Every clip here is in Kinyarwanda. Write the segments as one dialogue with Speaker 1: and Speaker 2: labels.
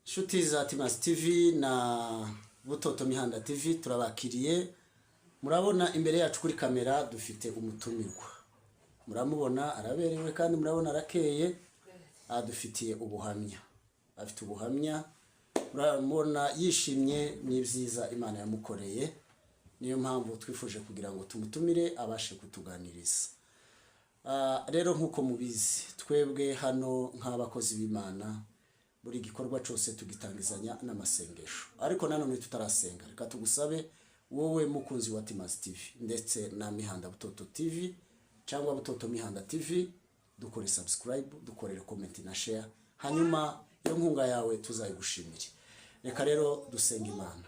Speaker 1: Inshuti za Timazi TV na Butoto Mihanda TV, turabakiriye. Murabona imbere yacu kuri kamera dufite umutumirwa, muramubona araberewe kandi murabona arakeye, adufitiye ubuhamya, afite ubuhamya. Muramubona yishimye n'ibyiza Imana yamukoreye, niyo mpamvu twifuje kugira ngo tumutumire abashe kutuganiriza. Rero nk'uko mubizi, twebwe hano nk'abakozi b'Imana buri gikorwa cyose tugitangizanya n'amasengesho. Ariko nanone tutarasenga, reka tugusabe wowe mukunzi wa Timazi TV ndetse na Mihanda Butoto TV cyangwa Butoto Mihanda TV, dukore subscribe, dukorere comment na share, hanyuma iyo nkunga yawe tuzayigushimire. Reka rero dusenga Imana.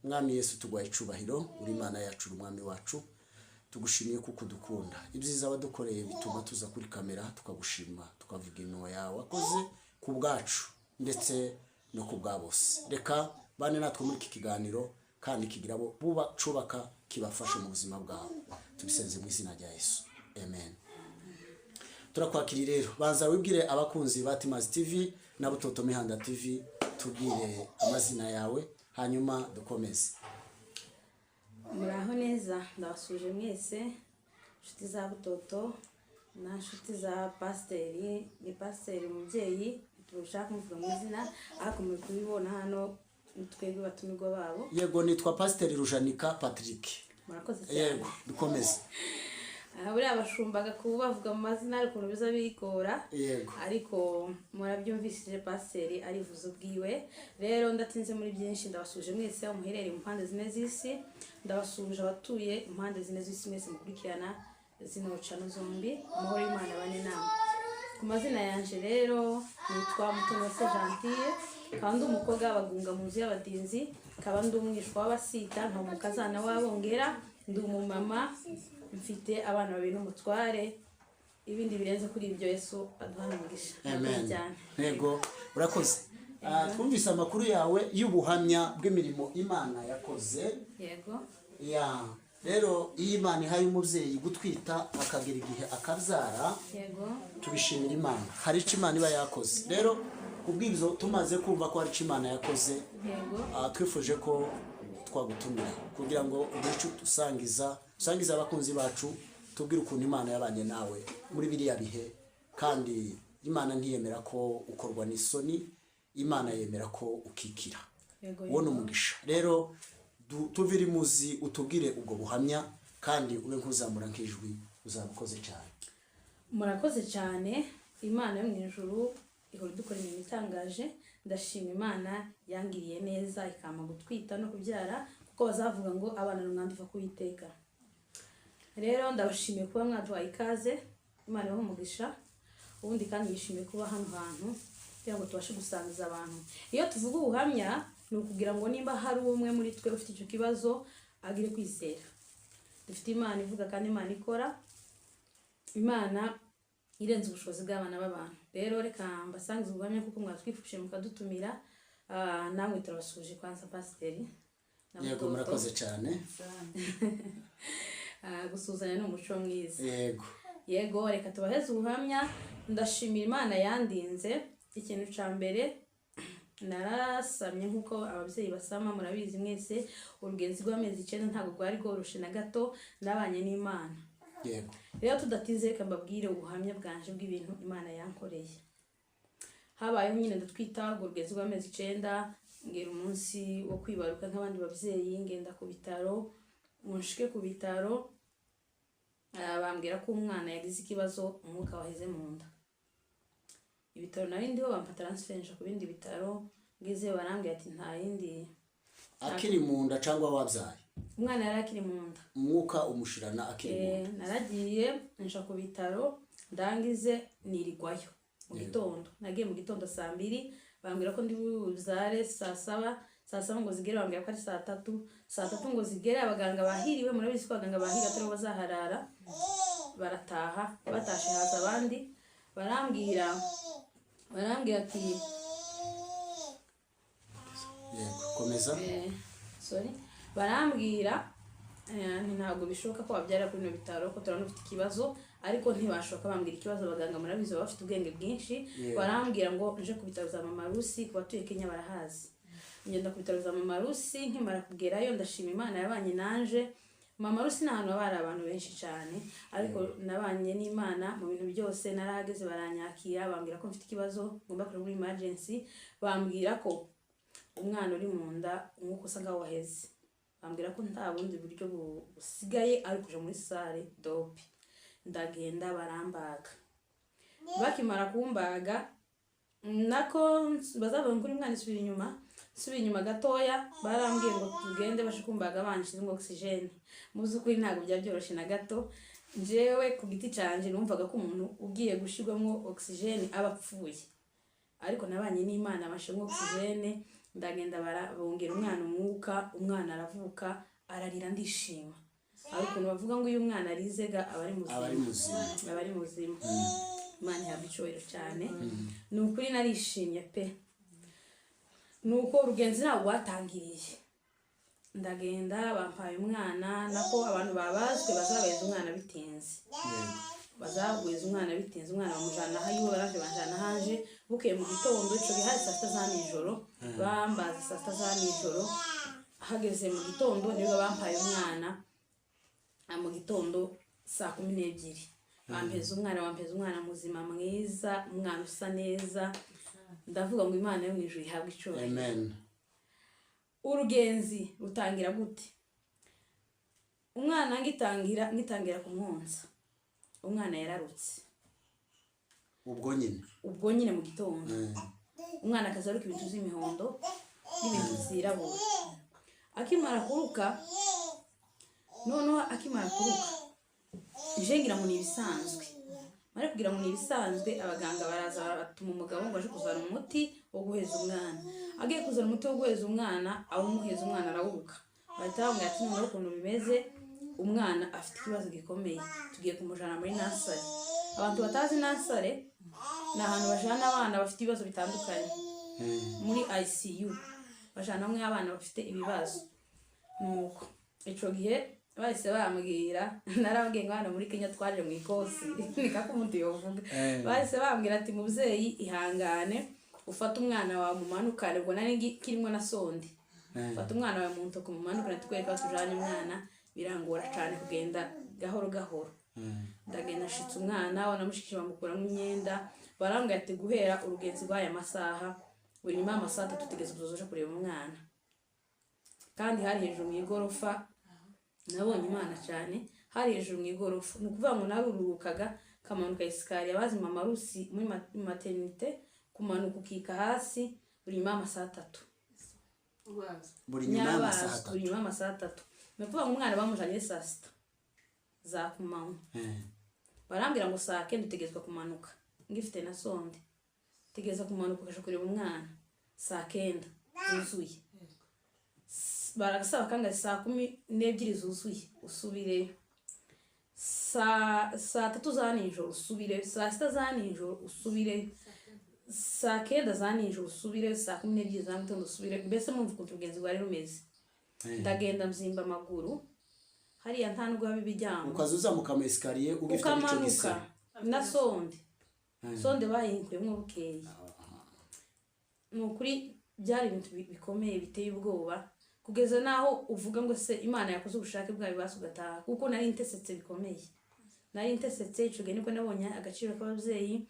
Speaker 1: Mwami Yesu, tuguhaye icubahiro, uri Imana yacu, uri Umwami wacu. Tugushimiye kuko udukunda. Ibyiza wadukoreye bituma tuza kuri kamera tukagushima, tukavuga iminwa yawe wakoze ku bwacu ndetse no ku bwa bose. Reka bane natwe muri iki kiganiro kandi kigira abo buba cubaka, kibafashe mu buzima bwabo. Tubisenze mu izina rya Yesu, amen. Turakwakiriye rero, banza wibwire abakunzi ba Timazi TV na Butoto Mihanda TV, tubwire amazina yawe hanyuma dukomeze.
Speaker 2: Muraho neza, ndabasuje mwese inshuti za Butoto na nshuti za pasiteri. Ni pasiteri umubyeyi, turashaka kumuvuga mu izina ariko muri kubibona hano ni twebwe batumirwa babo.
Speaker 1: Yego, nitwa Pasiteri Rujanika Patrick.
Speaker 2: Murakoze cyane.
Speaker 1: Yego, dukomeze.
Speaker 2: Aha buriya abashumbaga kuba bavuga mu mazina hari ukuntu biza bigora. Ariko murabyumvishije, pasiteri arivuze ubwiwe. Rero ndatinze muri byinshi, ndabasuje mwese aho muherereye mu mpande zine z'isi, ndabasuje abatuye impande zine z'isi mwese mukurikirana zino channel zombi. Amahoro y'Imana bane namwe. Ku mazina yanje rero nitwa Mutonose Gentille, nkaba ndi umukobwa w'abagunga mu nzu y'abadinzi, nkaba ndi umwishwa w'abasita, nkaba umukazana w'abongera, ndi umumama, mfite abana babiri n'umutware. Ibindi birenze kuri ibyo, Yesu aduhana umugisha. Murakoze
Speaker 1: Amen.
Speaker 2: cyane.
Speaker 1: Yego, urakoze. Twumvise amakuru yawe y'ubuhamya bw'imirimo Imana yakoze.
Speaker 2: Yego.
Speaker 1: Ya, rero iyo Imana ihaye umubyeyi gutwita akagera igihe akabyara, tubishimira Imana, hari icyo Imana iba yakoze. Rero kubw'ibyo tumaze kumva ko hari icyo Imana yakoze, twifuje ko twagutumira kugira ngo ugire icyo usangiza, usangize abakunzi bacu, tubwire ukuntu Imana yabanye nawe muri biriya bihe. Kandi Imana ntiyemera ko ukorwa n'isoni, Imana yemera ko ukikira. Uwo ni umugisha. Rero tuvire imuzi, utubwire ubwo buhamya kandi ube nk'uzamura nk'ijwi, uzaba ukoze cyane.
Speaker 2: Murakoze cyane. Imana yo mu ijuru ihora idukora imirimo itangaje. Ndashima Imana yangiriye neza ikampa gutwita no kubyara, kuko bazavuga ngo abana ni umwanda uva ku Uwiteka. Rero ndabashimiye kuba mwaduhaye ikaze, Imana ibahe umugisha. Ubundi kandi nishimiye kuba hano hantu kugira ngo tubashe gusangiza abantu. Iyo tuvuga ubuhamya ni ukugira ngo nimba hari umwe muri twe ufite icyo kibazo agire kwizera. Dufite Imana ivuga kandi Imana ikora, Imana irenze ubushobozi bw'abana b'abantu. Rero reka mbasangize ubuhamya kuko mwatwifuje mukadutumira. Namwe turabasuje kwanza, pasiteri na
Speaker 1: Yego.
Speaker 2: Mutoto.
Speaker 1: Murakoze cyane.
Speaker 2: Gusuhuzanya ni umuco mwiza.
Speaker 1: Yego.
Speaker 2: Yego, reka tubaheze ubuhamya. Ndashimira Imana yandinze. Ikintu cya mbere, narasamye nk'uko ababyeyi basama, murabizi mwese. Urugenzi rw'amezi 9 ntabwo rwari rworoshe na gato, nabanye n'Imana. Rero tudatinze, reka mbabwire ubuhamya bwanje bw'ibintu Imana yankoreye. Habayeho nyine ndatwita, urwo rugenzi rw'amezi 9, ngera umunsi wo kwibaruka nk'abandi babyeyi, ngenda ku bitaro. Nshike ku bitaro, bambwira ko umwana yagize ikibazo, umwuka waheze mu nda. Ibitaro nari ndiho bampa transfer nja ku bindi bitaro. Ngezeyo barambwira ati nta yindi.
Speaker 1: Akiri mu nda cyangwa wabyaye?
Speaker 2: Umwana yari akiri mu nda.
Speaker 1: Umwuka umushirana akiri mu nda?
Speaker 2: Naragiye nja ku bitaro, ndangize nirigwayo mu gitondo. Nagiye mu gitondo saa 2, bambwira ko ndi bubyare saa 7. Saa 7 ngo zigere bambwira ko ari saa 3. Saa 3 ngo zigere abaganga bahiriwe, murabizi ko abaganga bahiriwe atari bo bazaharara, barataha. Batashe haza abandi, barambwira ati
Speaker 1: Yego, komeza.
Speaker 2: Sorry, barambwira Ntabwo bishoboka ko wabyara kuri bino bitaro ko turabona ufite ikibazo, ariko ntibashoka bambwira ikibazo. Abaganga murabizi baba bafite ubwenge bwinshi. Barambwira ngo nje ku bitaro bya Mama Rusi, ku batuye Kenya barahazi. Ngenda ku bitaro bya Mama Rusi, nkimara kugerayo ndashima Imana yabanye nanje. Mama Rusi ni ahantu haba hari abantu benshi cyane, ariko nabanye n'Imana mu bintu byose. Narahageze baranyakira, bambwira ko mfite ikibazo ngomba kujya muri emergency, bambwira ko umwana uri mu nda umwuka usa nkaho waheze, bambwira ko nta bundi buryo busigaye ari kuja muri salle d'op. Ndagenda barambaga. Bakimara kumbaga, nako bazavuga ngo uri mwana isubira inyuma, nsubira inyuma gatoya, barambwiye ngo tugende bashe kumbaga banshizemo oxygène. Mu by'ukuri ntabwo byari byoroshye na gato. Njyewe ku giti cyanjye numvaga ko umuntu ugiye gushirwamo oxygène aba apfuye, ariko nabanye n'Imana, bashiramo oxygène, ndagenda bongera umwana umwuka, umwana aravuka, ararira, ndishima. Hari ukuntu bavuga ngo iyo umwana arizega aba ari muzima.
Speaker 1: Aba ari muzima.
Speaker 2: Aba ari muzima. Imana ihabwa icyubahiro cyane. Ni ukuri narishimye pe. Ni uko urugenzi ntabwo rwatangiriye. Ndagenda bampaye umwana, nako abantu babazwe bazabaheza umwana bitinze, bazagwiza umwana bitinze. Umwana bamujana aho iwe, baraje banjana haje. Bukeye mu gitondo, ico gihe hari saa 6 za nijoro, bambaze saa 6 za nijoro. Hageze mu gitondo nibwo bampaye umwana. Mu gitondo saa 12 bampeza umwana, bampeza umwana muzima mwiza, umwana usa neza. Ndavuga ngo Imana yo mu ijuru ihabwe icyubahiro.
Speaker 1: Amen.
Speaker 2: Urugenzi rutangira gute? Umwana ngitangira kumwonsa, umwana yararutse.
Speaker 1: Ubwo nyine?
Speaker 2: Ubwo nyine mu gitondo. Umwana akaza aruka ibintu by'imihondo n'ibintu byirabura. Akimara kuruka, noneho akimara kuruka je ngira ngo ni ibisanzwe. Mare kugira ngo ni ibisanzwe, abaganga baraza batuma umugabo ngo aje kuzana umuti wo guheza umwana. Agiye kuzana umuti wo guheza umwana, awumuheza, umwana arawuruka. Bahita bamubwira ati: "Noneho ukuntu bimeze, umwana afite ikibazo gikomeye, tugiye kumujana muri nursery." Abantu batazi nursery, ni ahantu bajana abana bafite ibibazo bitandukanye, muri ICU bajanamwe abana bafite ibibazo. Nuko ico gihe bahise bambwira, narababwiye ngo hano muri Kenya twaje mu ikosi, nikako umuntu yovuga. Bahise bambwira ati: "Mubyeyi, ihangane ufate umwana wawe mumanukane." Ubwo nari kirimo na sonde. "Fata umwana wawe mu ntoki mumanukane, tukwereka aho tujanye umwana." Birangora cyane kugenda gahoro gahoro. Ndagenda nshitse umwana, wanamushikije, bamukuramo imyenda, barambwira ati: "Guhera urugenzi rw'aya masaha, buri nyuma y'amasaha 3 tugeze kuzoza kureba umwana." Kandi hari hejuru mu igorofa. Nabonye Imana cyane. Hari hejuru mu igorofa, ni ukuvuga ngo narururukaga kamanuka escalier. Abazi Mama Rusi muri maternité, kumanuka ukika hasi buri nyuma y'amasaha 3.
Speaker 1: Buri nyuma y'amasaha
Speaker 2: Nyabazi,
Speaker 1: 3?
Speaker 2: Buri nyuma y'amasaha 3. Ni ukuvuga ngo umwana bamujanye saa 6 za kumanywa, barambwira ngo saa 9 utegerezwa kumanuka, ngifite na sonde, utegereza kumanuka ukaja kureba umwana saa 9 zuzuye. Barasaba kangahe? Saa 12 zuzuye usubireyo, saa 3 za nijoro usubireyo, saa 6 za nijoro usubireyo, saa 9 za nijoro usubireyo, saa 12 za mugitondo usubireyo. Mbese mwumva ukuntu urugenzi rwari rumeze. Ndagenda mzimba amaguru hariya, nta nubwo haba ibiryamo.
Speaker 1: Ukaza uzamuka ama escalier ugifite n'ico
Speaker 2: Ukamanuka
Speaker 1: gisebe?
Speaker 2: Na sonde, sonde bayinkuyemo bukeye. Ni ukuri byari ibintu bikomeye biteye ubwoba, kugeza n'aho uvuga ngo se Imana yakoze ubushake bwayo basi ugataha, kuko nari ntesetse bikomeye, nari ntesetse. Ico gihe nibwo nabonye agaciro k'ababyeyi.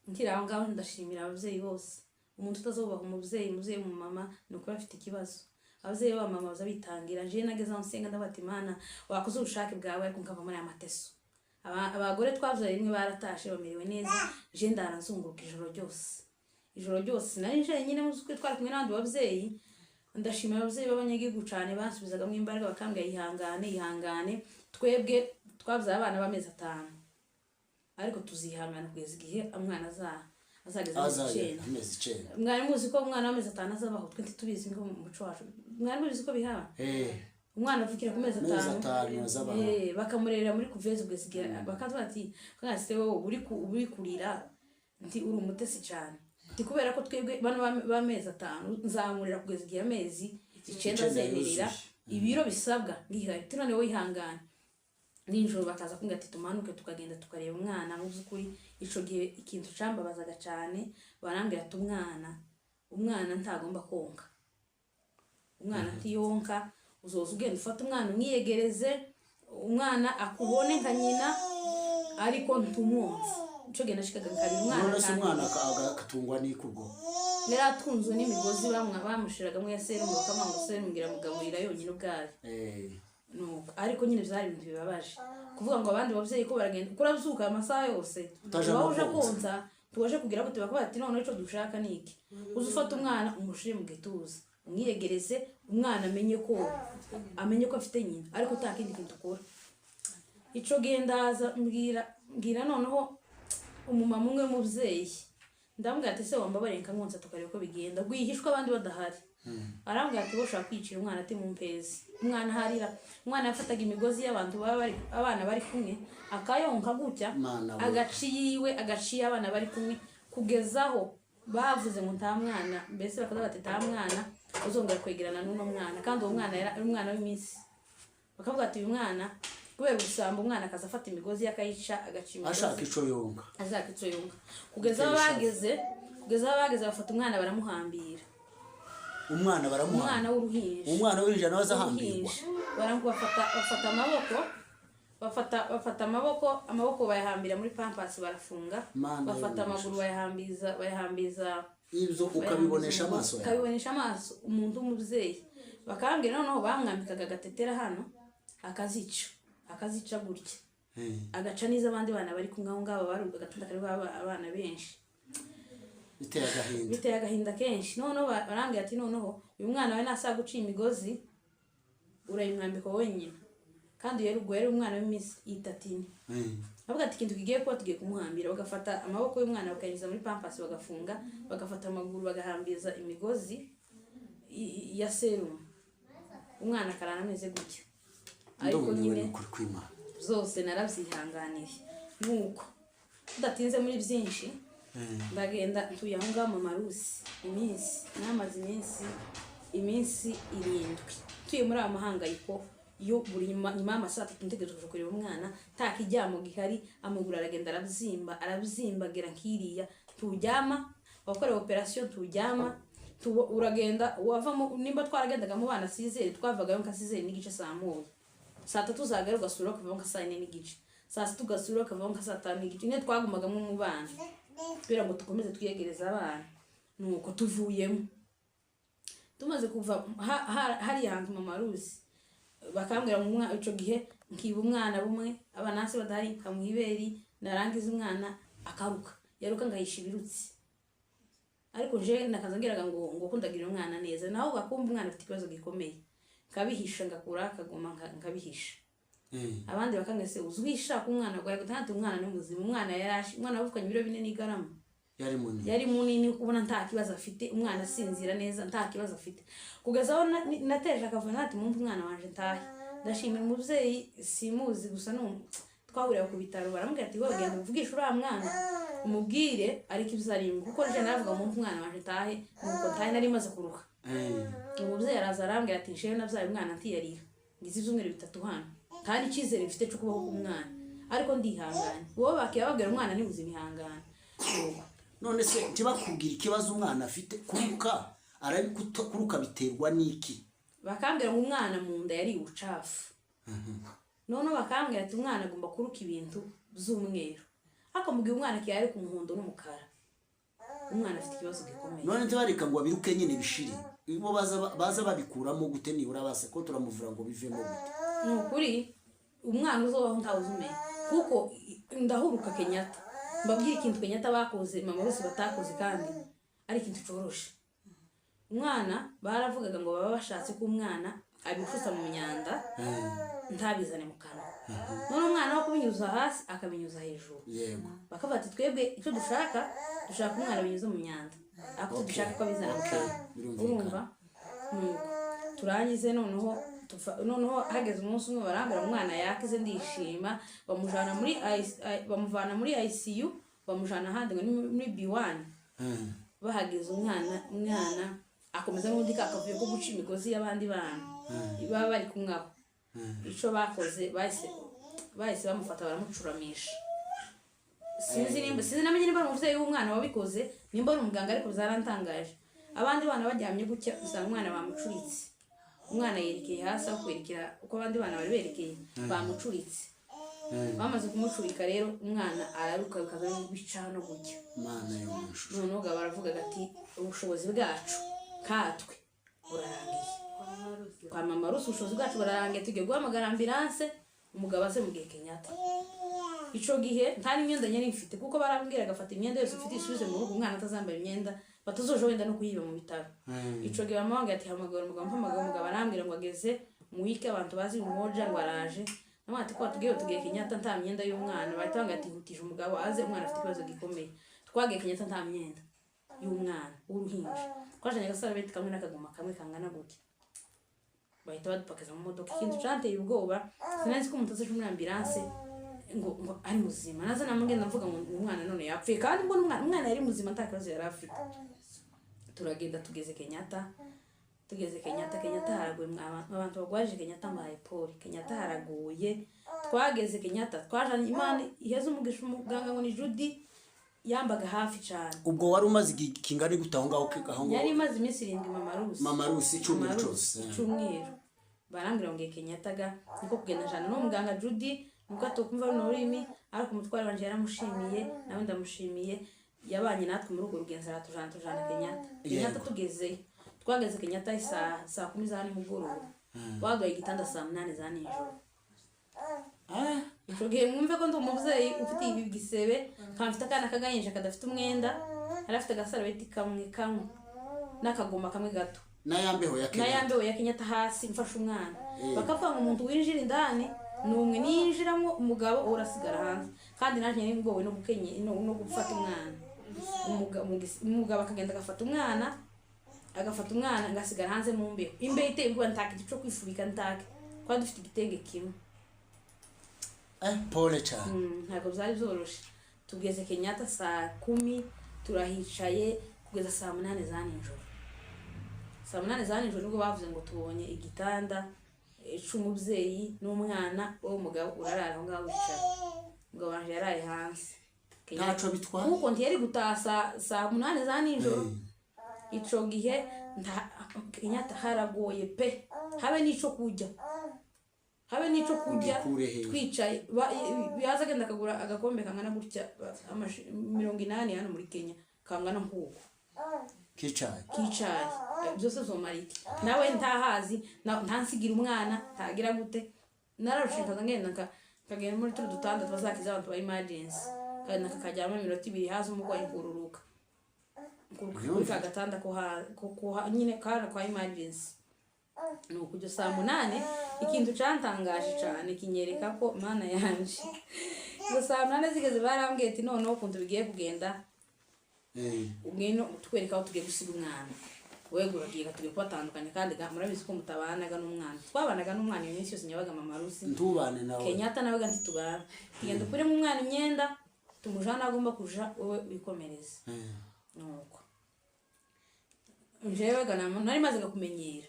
Speaker 2: Nkiri aho ngaho ndashimira ababyeyi bose. Umuntu utazubaha umubyeyi, umubyeyi w'umumama, ni ukuri afite ikibazo. Ababyeyi b'abamama baza bitangira. Jewe nageze aho nsenga, ndavuga ati: "Imana, wakoze ubushake bwawe ariko nkava muri aya mateso." Abagore twabyaye rimwe baratashe bamerewe neza, je ndara nzunguruka ijoro ryose, ijoro ryose. Nari jenyine mu by'ukuri, twari kumwe n'abandi babyeyi. Ndashimira ababyeyi b'abanyagihugu cyane, bansubizagamo imbaraga, bakambwira: "Ihangane, ihangane, twebwe twabyaye abana b'amezi 5, ariko tuzihangana kugeza igihe umwana azageza amezi
Speaker 1: Azagera
Speaker 2: 9."
Speaker 1: Amezi 9.
Speaker 2: Mwari muzi ko umwana w'amezi 5 azabaho? Twe ntitubizi ngo mu muco wacu. Mwari mubizi ko bihaba? Umwana avukira ku mezi
Speaker 1: Amezi
Speaker 2: 5.
Speaker 1: 5 azabaho.
Speaker 2: Bakamurerera muri couveuse kugeza igihe bakavuga ati se wowe uri kurira, nti uri umutesi cyane, nti kubera ko twebwe bano b'amezi 5 nzamurera kugeza igihe amezi 9
Speaker 1: 9
Speaker 2: azemerera.
Speaker 1: Yuzuye.
Speaker 2: Ibiro bisabwa ngihaye ati none wowe ihangane. Nijoro bakaza kumbwira ati tumanuke, tukagenda tukareba umwana. Mu by'ukuri ico gihe ikintu cambabazaga cyane, barambwira ati umwana ntagomba konka, umwana ntiyonka, uzoza ugenda ufate umwana umwiyegereze, umwana akubone nka nyina ariko ntumwonse. Ico gihe nashikaga nkarira umwana.
Speaker 1: None se
Speaker 2: Kandi
Speaker 1: umwana akatungwa n'iki ubwo?
Speaker 2: Yari atunzwe n'imigozi bamushiragamo ya serumu, bakamuha ngo serumu iramugaburira yonyine ubwayo. Nuko ariko nyine byari ibintu bibabaje kuvuga ngo abandi babyeyi ko baragenda kurabyuka amasaha yose,
Speaker 1: Utaje
Speaker 2: uba
Speaker 1: no
Speaker 2: uje
Speaker 1: konsa.
Speaker 2: Konsa tubashe kugira gute? Bakavuga ati noneho icyo dushaka ni iki: uze ufate umwana umushire mu gituza, umwiyegereze umwana, amenye ko afite nyina, ariko nta kindi kintu ukora. Ico gihe ndaza mbwira noneho umumama umwe w'umubyeyi, ndamubwira ati: "Se wambabariye nkamwonsa tukareba uko bigenda rwihishwa abandi badahari?" Arambwira ati: "Bo ushobora kwicira umwana." Ati: "Mumpezi umwana harira." Umwana yafataga imigozi y'abantu baba bari, abana bari kumwe, akayonka gutya.
Speaker 1: Mana we.
Speaker 2: Agaci yiwe, agaciye abana bari kumwe, kugezaho bavuze ngo nta mwana, mbese bakavuga bati nta mwana uzongera kwegerana n'uno mwana. Kandi uwo mwana yari umwana w'iminsi, bakavuga ati uyu mwana kubera ubusambo, umwana akaza afata imigozi ye akayica, agaca imigozi.
Speaker 1: Ashaka ico yonka.
Speaker 2: Ashaka icyo yonka, kugeza aho bageze bafata umwana baramuhambira.
Speaker 1: Umwana baramuha?
Speaker 2: Umwana w'uruhinja.
Speaker 1: Umwana w'uruhinja nawe azahambirwa?
Speaker 2: Uruhinja. Bafata amaboko, bafata amaboko bayahambira muri pampasi, barafunga.
Speaker 1: Mana
Speaker 2: Bafata
Speaker 1: yo mu
Speaker 2: amaguru bayahambiriza.
Speaker 1: Ibyo ukabibonesha amaso yawe?
Speaker 2: Ukabibonesha amaso, umuntu w'umubyeyi. Bakambwira noneho bamwambikaga agatetera hano, akazica gutya, agaca n'izo abandi bana bari kumwe aho ngaho, bari agatanda kariho abana benshi.
Speaker 1: Biteye agahinda.
Speaker 2: Biteye agahinda kenshi. Noneho barambwira ati noneho uyu mwana we nasaga guca imigozi, urayimwambika wenyine. Kandi yari ubwo yari umwana w'iminsi 3, 4. Bavuga ati ikintu kigiye kuba, tugiye kumuhambira. Bagafata amaboko y'umwana bakayanyuza muri pampasi, bagafunga, bagafata amaguru bagahambiza imigozi ya serumu, umwana akarara ameze gutya. Ariko
Speaker 1: Ndumiwe.
Speaker 2: nyine
Speaker 1: Ni ukuri kw'Imana.
Speaker 2: zose narabyihanganiye. Nuko tudatinze muri byinshi, ndagenda ntuye aho ngaho mu marusi iminsi, namaze iminsi 7 ntuye muri ayo mahangayiko yo buri nyuma y'amasaha 3 ntegereje kuja kureba umwana, nta kiryamo gihari. Amaguru aragenda arabyimba, arabyimbagira nk'iriya, nturyama, wakorewe operasiyo nturyama, uragenda wavamo. Nimba twaragendaga mu bana 6h, twavagayo nka 6h30, saa 1, saa 3 zagera ugasura ukavamo nka saa 4:30, saa 6 ugasura ukavamo nka saa 5:30. Nyine twagumagamo mu bana kugira ngo dukomeze twiyegereze abana. Nuko tuvuyemo, tumaze kuva hariya hantu mu maruzi, bakambwira ngo ico gihe nkiba umwana bumwe, abanasi badahari, nkamuha iberi, narangiza umwana akaruka, yaruka ngahisha ibirutsi. Ariko je nakaza ngiraga ngo kundagirira umwana neza, naho gakumva umwana afite ikibazo gikomeye, nkabihisha, ngakura akagoma nkabihisha. Abandi bakanga: "Se uzuhisha ko umwana arwaye?" Ati umwana ni muzima. Umwana yarashi, umwana wavukanye ibiro 4 n'igarama.
Speaker 1: Yari munini.
Speaker 2: Yari munini, ubona nta kibazo afite, umwana asinzira neza, nta kibazo afite. Kugeza aho nateje akavuga ati mumpe umwana wanje ntahe. Ndashimira umubyeyi, simuzi gusa twahurira ku bitaro, baramubwira ati: "Wowe genda uvugishe uriya mwana, umubwire ariko ibyo arimo." Kuko nje naravuga: "Mumpe umwana wanje ntahe." Nuko ntahe nari maze kuruha. Umubyeyi araza arambwira ati: "Nshewe nabyaye umwana ntiyarira, ngize ibyumweru 3 hano, nta n'icyizere mfite cyo kubaho k'umwana, ariko ndihanganye." Wowe bakiye babwira umwana ni muzima, ihangane. Nuko
Speaker 1: None se ntibakubwira ikibazo umwana afite? Kuruka kuruka biterwa n'iki?
Speaker 2: Bakambwira ngo umwana mu nda yari ubucafu. Noneho bakambwira ati umwana agomba kuruka ibintu by'umweru, ariko mu gihe umwana kiyari ku muhondo n'umukara, umwana afite ikibazo gikomeye.
Speaker 1: None ntibareka ngo babiruke nyine bishire? Bo baza babikuramo gute? Nibura base ko turamuvura ngo bivemo gute?
Speaker 2: Ni ukuri umwana uzobaho ntawe uzumenya, kuko ndahuruka Kenyatta, mbabwire ikintu Kenyatta bakoze mama bose batakoze, kandi ari ikintu coroshe. Umwana baravugaga ngo baba bashatse ko umwana abifutsa mu myanda, ntabizane mu kanwa. None umwana wo kubinyuza hasi akabinyuza hejuru. Bakavuga ati twebwe icyo dushaka, dushaka umwana binyuze mu myanda, ariko dushaka ko abizana mu kanwa.
Speaker 1: Birumvikana.
Speaker 2: Urumva, nuko turangize noneho noneho hageze umunsi umwe barambwira umwana yakize, ndishima. Bamujana muri bamuvana muri ICU, bamujana ahandi ngo ni muri B1. Bahageze umwana Akomeza n'ubundi ka kavuyo ko guca imigozi y'abandi bana baba bari kumwe aho. Ico bakoze, bahise bamufata baramucuramisha. Sinzi nimba, sinzi namenye nimba ari umuvyeyi w'umwana wabikoze, nimba ari umuganga, ariko byarantangaje. Abandi bana baryamye gutya, usanga umwana bamucuritse, umwana yerekeye hasi aho kwerekera uko abandi bana bari berekeye, bamucuritse. Bamaze kumucurika rero, umwana araruka bikaza bica no gutya.
Speaker 1: Mana yo mu ijuru!
Speaker 2: Noneho ga baravugaga ati ubushobozi bwacu katwe burarangiye kwa mama Rusi, ubushobozi bwacu burarangiye, tugiye guhamagara ambulance, umugabo aze mu gihe Kenyatta. Ico gihe nta n'imyenda nyari mfite, kuko barambwira agafata imyenda yose ufite isubize mu rugo, umwana atazambaye imyenda, batazoja wenda no kuyiba mu bitaro. Ico gihe mama wange ati hamagara umugabo. Mpamagara umugabo, arambwira ngo ageze mu wiki, abantu bazi Umoja, ngo araje. Namwe ati ko tugiye, tugiye Kenyatta nta myenda y'umwana. Bahita banga ati hutije umugabo aze, umwana afite ikibazo gikomeye. Twagiye Kenyatta nta myenda y'umwana w'uruhinja, twajanye agasarubeti kamwe n'akagoma kamwe kangana gutya, bahita badupakiza mu modoka. Ikintu canteye ubwoba, sinari nzi ko umuntu azaje muri ambulance ngo ari muzima. Naza namugenda mvuga ngo umwana none yapfuye, kandi mbona umwana yari muzima, nta kibazo yari afite. Turagenda, tugeze Kenyatta, tugeze Kenyatta, Kenyatta haraguye. Abantu bagwaje Kenyatta mbaye pole, Kenyatta haraguye. Twageze Kenyatta, twajanye, Imana iheze umugisha umuganga ngo ni Judy, yambaga hafi cyane.
Speaker 1: Ubwo wari umaze igihe kingana gute aho ngaho, aho ngaho?
Speaker 2: Yari imaze iminsi 7, mama Rusi.
Speaker 1: Mama Rusi, icyumweru
Speaker 2: Mama Rusi,
Speaker 1: cyose.
Speaker 2: Icyumweru. Barambwira ngo ngiye Kenyatta ga, niko kugenda njana n'uwo muganga Judy, nubwo atokumva runo rurimi, ariko umutware wanje yaramushimiye, nawe ndamushimiye, yabanye natwe muri urwo rugenzi, aratujana, tujana Kenyatta. Kenyatta tugezeyo, twageze Kenyatta saa 10 za nimugoroba, baduhaye igitanda saa 8 za nijoro. Ico gihe mwumve ko ndi umuvyeyi ufite ibi gisebe, nkaba mfite akana k'agahinja kadafite umwenda, yari afite agasarubeti kamwe kamwe n'akagoma kamwe gato.
Speaker 1: N'ayambeho ya Kenya.
Speaker 2: N'ayambeho ya Kenyatta hasi, mfashe umwana. Bakavuga ngo umuntu winjira indani ni umwe, niyinjiramo umugabo uwo urasigara hanze, kandi nanjye nari ngowe no gukenye no gufata umwana. Umugabo akagenda agafata umwana, agafata umwana, ngasigara hanze mu mbeho, imbeho iteye ubwoba, ntaka igice cyo kwifubika, ntake twari dufite igitenge kimwe.
Speaker 1: Pole cyane.
Speaker 2: Ntabwo byari byoroshe. Tugeze Kenyatta saa 10, turahicaye kugeza saa 8 za nijoro. Saa 8 za nijoro nibwo bavuze ngo tubonye igitanda c'umubyeyi n'umwana, wowe mugabo urarara aho ngaho wicaye. Umugabo wanje yaraye hanze.
Speaker 1: Ntaco bitwaye.
Speaker 2: Kuko ntiyari gutaha saa 8 za nijoro. Ico gihe Kenyatta haragoye pe, habe n'ico kurya, habe n'ico kurya.
Speaker 1: Ugikure hehe?
Speaker 2: Twicaye, yaza agenda akagura agakombe kangana gutya, 80 hano muri Kenya, kangana nk'uko.
Speaker 1: Kicaye.
Speaker 2: Kicaye. Byose zomara iki? Nawe ntahazi, ntansigira umwana, ntagira gute. Nararushe, nkaza ngenda nkagenda muri turi dutanda twazakiza abantu ba emergency, kandi nakakajyamo iminota 2, haza umurwayi, nkururuka nkururuka kuri ka gatanda ko nyine kara kwa emergency. Ni ukujya saa 8. Ikintu cantangaje cane kinyereka ko Mana yanje, izo saa 8 zigeze, barambwiye ati noneho ukuntu bigiye kugenda, ngwino tukwereka aho tugiye gusiga umwana, wewe uragiye, tugiye kubatandukanya, kandi ga murabizi ko mutabanaga n'umwana. Twabanaga n'umwana iyo minsi yose nyabaga mama Rusi.
Speaker 1: Ntubane nawe.
Speaker 2: Kenyatta nawe ga ntitubana. Tugenda ukuremo umwana imyenda, tumujana aho agomba kuja, wowe wikomereze. Nuko njyewe ga nari maze kumenyera,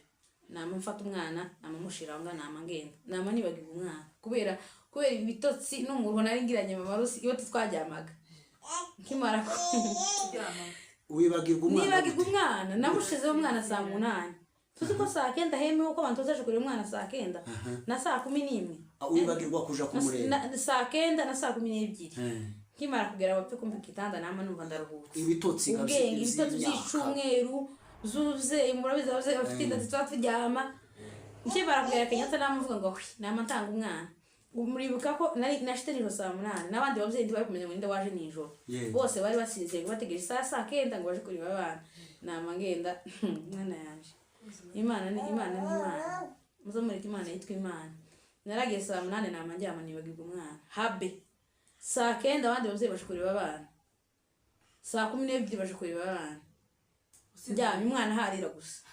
Speaker 2: nama mfata umwana, nama mushira aho ngaho, nama ngenda, nama nibagirwa umwana kubera ibitotsi n'umuruho nari ngiranye mama Rusi iyo twaryamaga nkimara
Speaker 1: Wibagirwa umwana?
Speaker 2: Nibagirwa
Speaker 1: Gute?
Speaker 2: umwana. Namushizeho umwana saa 8, tuzi ko saa 9 hemewe ko abantu bazaje kureba umwana saa 9 na saa 11.
Speaker 1: Ah, wibagirwa kuja kumureba?
Speaker 2: Saa 9 na saa 12. Nkimara kugera bapfe kumva igitanda, nama numva ndaruhutse.
Speaker 1: Ibitotsi nka
Speaker 2: Ubwenge, ibitotsi
Speaker 1: vy'imyaka.
Speaker 2: by'icumweru z'ubuvyeyi, murabizi abavyeyi bafite inda tuba turyama. Nkimara kugera Kenyatta, namuvuga ngo hwi, nama ntanga umwana. Muribuka ko nari nashite nijoro saa 8, n'abandi babyeyi ntibari kumenya ngo ninde waje nijoro. Bose bari basinziriye, bategereje isaha saa 9 ngo baje kureba abana. Nama ngenda, mwana yanje, Imana ni Imana, ni Imana, muze mureke Imana yitwa Imana. Naragiye saa 8, nama ndyama, nibagirwa umwana habe. Saa 9 abandi babyeyi baje kureba abana, saa 12 baje kureba abana, ndyamye, umwana harira gusa.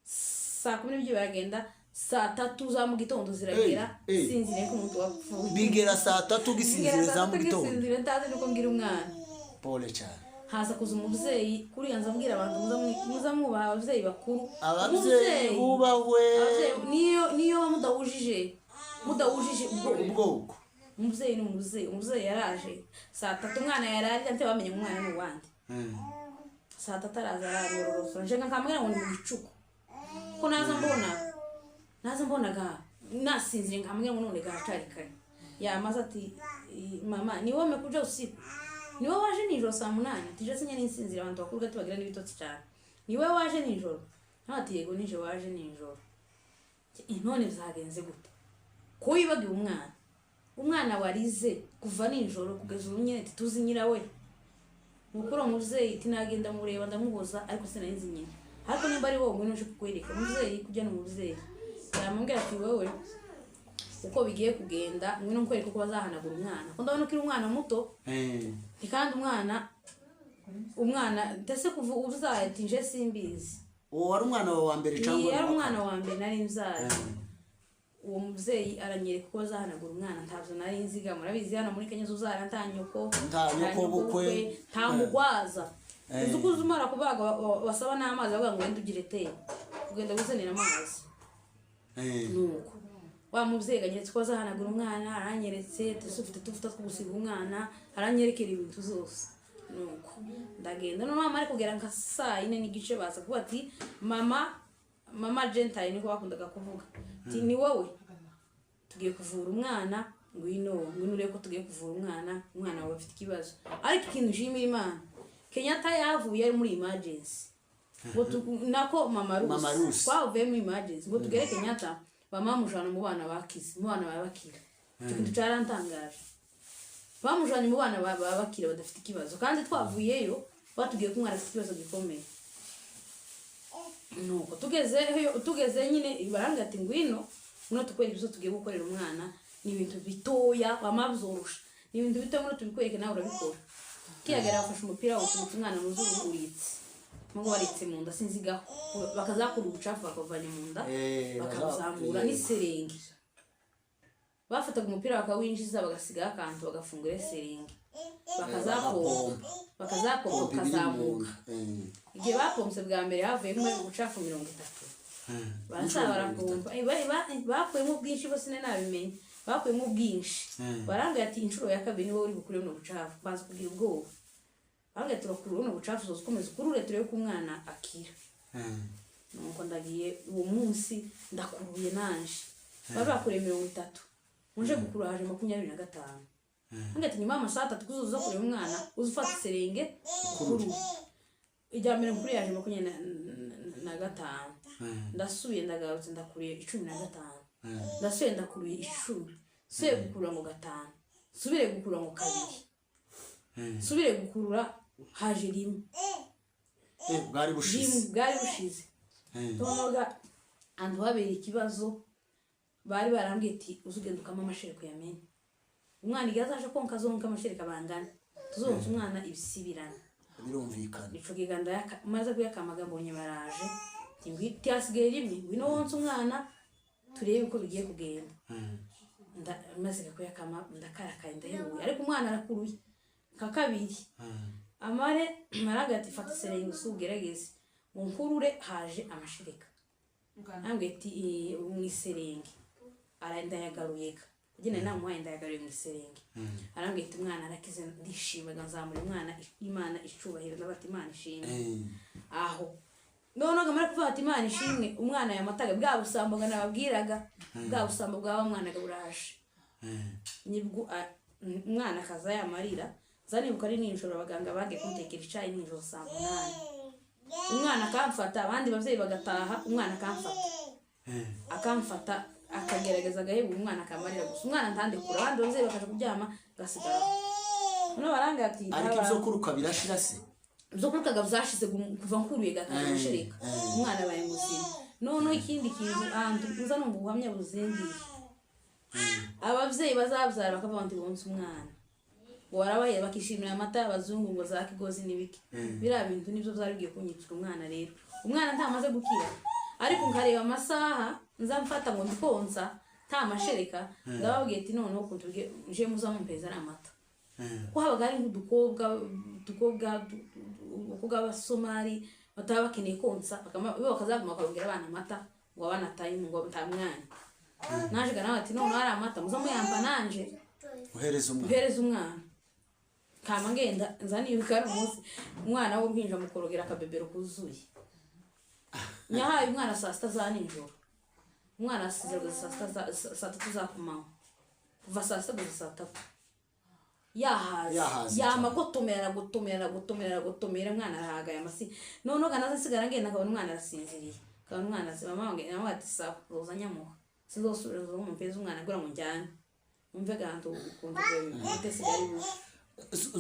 Speaker 2: Saa 12 baragenda, saa 3 za mu gitondo ziragera.
Speaker 1: Hey, hey.
Speaker 2: Sinziriye nk'umuntu wapfuye.
Speaker 1: Bigera saa 3 ugisinzire
Speaker 2: Bigera
Speaker 1: za mu
Speaker 2: saa 3
Speaker 1: gitondo?
Speaker 2: Ngisinzire, ntazi nuko ngira umwana.
Speaker 1: Pole cyane.
Speaker 2: Haza kuza umubyeyi kuriya, nza mbwira abantu muza mwubaha ababyeyi bakuru.
Speaker 1: Ababyeyi bubahwe.
Speaker 2: Ababyeyi, niyo mudahujije ubwoko.
Speaker 1: Ubwoko.
Speaker 2: Umubyeyi ni umubyeyi. Umubyeyi yaraje saa 3, umwana yararira, ntibamenye bamenye umwana ni uwande. Saa 3 araza ararorosora, nje nkamubwira ngo ni mu gicuku, ko naza mbonaga nasinziriye, nkamubwira ngo none gahacari kare. Yamaze ati: "Mama, ni wowe umekuja usiku, ni wowe waje nijoro saa 8." Tije sinya ninsinzira, abantu bakuru gato bagira n'ibitotsi cyane. "Ni wowe waje nijoro?" Nawe ati: "Yego, nijoro waje nijoro." None byagenze gute ko wibagiwe umwana, umwana warize kuva nijoro kugeza ubu nyine tuzi nyirawe? Nuko uriya mubyeyi ati: "Nagenda mureba, ndamuhoza, ariko sinari nzi nyina, ariko nimba ari wowe, ngwino uje kukwereka." Umubyeyi kujya ni umubyeyi, yamubwira ati: "Wowe uko bigiye kugenda, ngwino nkwereke uko bazahanagura umwana, ko ndabona ukiri umwana muto." Nti kandi umwana ndetse kuva ubyaye, ati: "Nje simbizi."
Speaker 1: Uwo wari umwana wawe wa mbere cyangwa?
Speaker 2: Yari umwana wa mbere nari mbyaye. Uwo mubyeyi aranyereka uko bazahanagura umwana, ntabyo nari nziga. Murabizi hano muri Kenya uzara nta nyoko.
Speaker 1: Nta nyoko bukwe.
Speaker 2: Nta mugwaza. Uzi ko uza umara kubaga basaba n'amazi, bavuga ngo wenda ugire te ugenda wizanira amazi. Nuko wa mubyeyi anyeretse ko azahanagura umwana, aranyeretse tese ufite tuvuta two gusiga umwana, aranyerekera ibintu zose. Nuko ndagenda, noneho amara kugera nka saa 4:30, baza kuvuga ati: "Mama, mama Gentile," niko bakundaga kuvuga, ati: "Ni wowe tugiye kuvura umwana, ngwino, ngwino urebe ko tugiye kuvura umwana, umwana wawe afite ikibazo." Ariko ikintu nshimira Imana, Kenyatta yavuye ari muri emergency, ngo nako mama Rusi.
Speaker 1: Mama Rusi.
Speaker 2: Twavuye muri emergency ngo tugere Kenyatta, bamamujana mu bana bakize, mu bana babakira. Icyo kintu cyarantangaje, bamujanye mu bana babakira badafite ikibazo, kandi twavuyeyo batubwiye ko umwana afite ikibazo gikomeye. Nuko tugeze nyine, barambwira ati: "Ngwino, ngwino tukwereke ibyo tugiye gukorera umwana, ni ibintu bitoya, bamabyorosha, ni ibintu bitoya, ngwino tubikwereke nawe urabikora." Kiyagera bafashe umupira wawucometse umwana mu zuru, uritse ngo waritse mu nda, sinzigaho, bakazakura ubucafu bakavanye mu nda, bakabuzamura n'iserenge. Bafataga umupira bakawinjiza, bagasigaho akantu, bagafungura iserenge, bakazapompa, bakazapompa,
Speaker 1: Pompa ibiri mu
Speaker 2: bukazamuka.
Speaker 1: nda.
Speaker 2: Igihe bapompse bwa mbere havuyemo ubucafu 30. Barasa barapompa. Bakuyemo bwinshi bose, nabimenye bakuyemo bwinshi. Barambwira ati: "Inshuro ya kabiri ni wowe uri bukure buno bucafu." Banza kugira ubwoba, barambwira ati: "Turakura buno bucafu, uzoza ukomeza ukurure turebe ko umwana akira." Nuko ndagiye uwo munsi ndakuruye nanje, bari bakoreye 30, muje gukurura haje 25. Ngira ati: "Nyuma y'amasaha 3 kuzuza kureba umwana, uza ufata iserenge ukurure." Ijya mbere nkuru yaje 25, ndasubiye ndagarutse ndakuriye 15, ndasubiye ndakuriye 10, nsubiye gukurura ngo 5, nsubire gukurura ngo 2, nsubire gukurura haje 1.
Speaker 1: Bwari bushize.
Speaker 2: 1 bwari bushize. Noneho ahantu habereye ikibazo, bari barambwiye ati: "Uzugenda ukama amashereka uyamenye umwana igihe azaje konka, azonka amashereka bangana, tuzonsa umwana ibisibirana."
Speaker 1: Birumvikana.
Speaker 2: Ico kiganza maze kuyakamaga, mbonye baraje ati: "Hasigaye 1, ngwino wonse umwana turebe uko bigiye kugenda." Maze kuyakama ndakarakaye, ndaheruye, ariko umwana arakuruye nka kabiri. Amare maraga ati: "Fata serenge usu ugerageze." Ngo nkurure haje amashereka, ambwiye ati: "Mu iserenge." Ndayagaruye ga kugira ngo namuhaye, ndayagaruye mu iserenge. Arambwira ati: "Umwana arakize." Ndishimaga, nzamura umwana, Imana icubahiro, ndavuga ati: "Imana ishimwe." Aho noneho ngamara kuvuga ati: "Imana ishimwe," umwana yamataga bwa busambo nga nababwiraga, bwa busambo bwa wa mwana buraje. Nibwo umwana akaza yamarira, zanibuka ari nijoro, abaganga bagiye kumutekera icayi nijoro saa 8, umwana akamfata, abandi babyeyi bagataha, umwana akamfata akagerageza agahebura, umwana akamarira gusa, umwana ntandekura, abandi babyeyi bakaja kuryama, ngasigara noneho barambwira ati
Speaker 1: Ariko ibyo kuruka birashira se?
Speaker 2: Ibyo kurukaga byashize kuva nkuruye gakaza amashereka, umwana abaye muzima. Noneho ikindi kintu, ahantu nza numva ubuhamya buzingiye, ababyeyi bazabyara bakavuga ngo bonse umwana ngo barabaye, bakishimira amata y'abazungu ngo za kigozi n'ibiki, biriya bintu nibyo byari bigiye kunyicira umwana. Rero umwana ntamaze gukira, ariko nkareba amasaha nza mfata ngo ndikonsa nta mashereka, ndababwiye ati: "Noneho ukuntu nje muza mumpeza ari amata." Kuko habaga hari nk'udukobwa, udukobwa abakobwa b'Abasomali bataba bakeneye konsa, bo bakazaguma bakabwira abana amata ngo abana time, ngo nta mwanya. Naje nawe ati: "Noneho hari amata muza muyampa nanje
Speaker 1: Uhereza umwana."
Speaker 2: Uhereza umwana. Kama ngenda nza nibuka ari umunsi umwana w'uruhinja mukorogera akabebero kuzuye. Nyahaye umwana saa 6 za nijoro, umwana asize kugeza saa 6 saa 3 za kumanywa, kuva saa 6 kugeza saa 3 yahaze.
Speaker 1: Yahaze.
Speaker 2: Yama gotomera, aragotomera, aragotomera, aragotomera, umwana arahagaye amasi. Noneho ganaza nsigara ngenda nkabona umwana arasinziriye, nkabona umwana mama wange nawe ati: "Sawa, uza nyamuha sinzosubira umumpeza umwana agura ngo njyane umve gantu ukuntu ubutesi bwari bubi."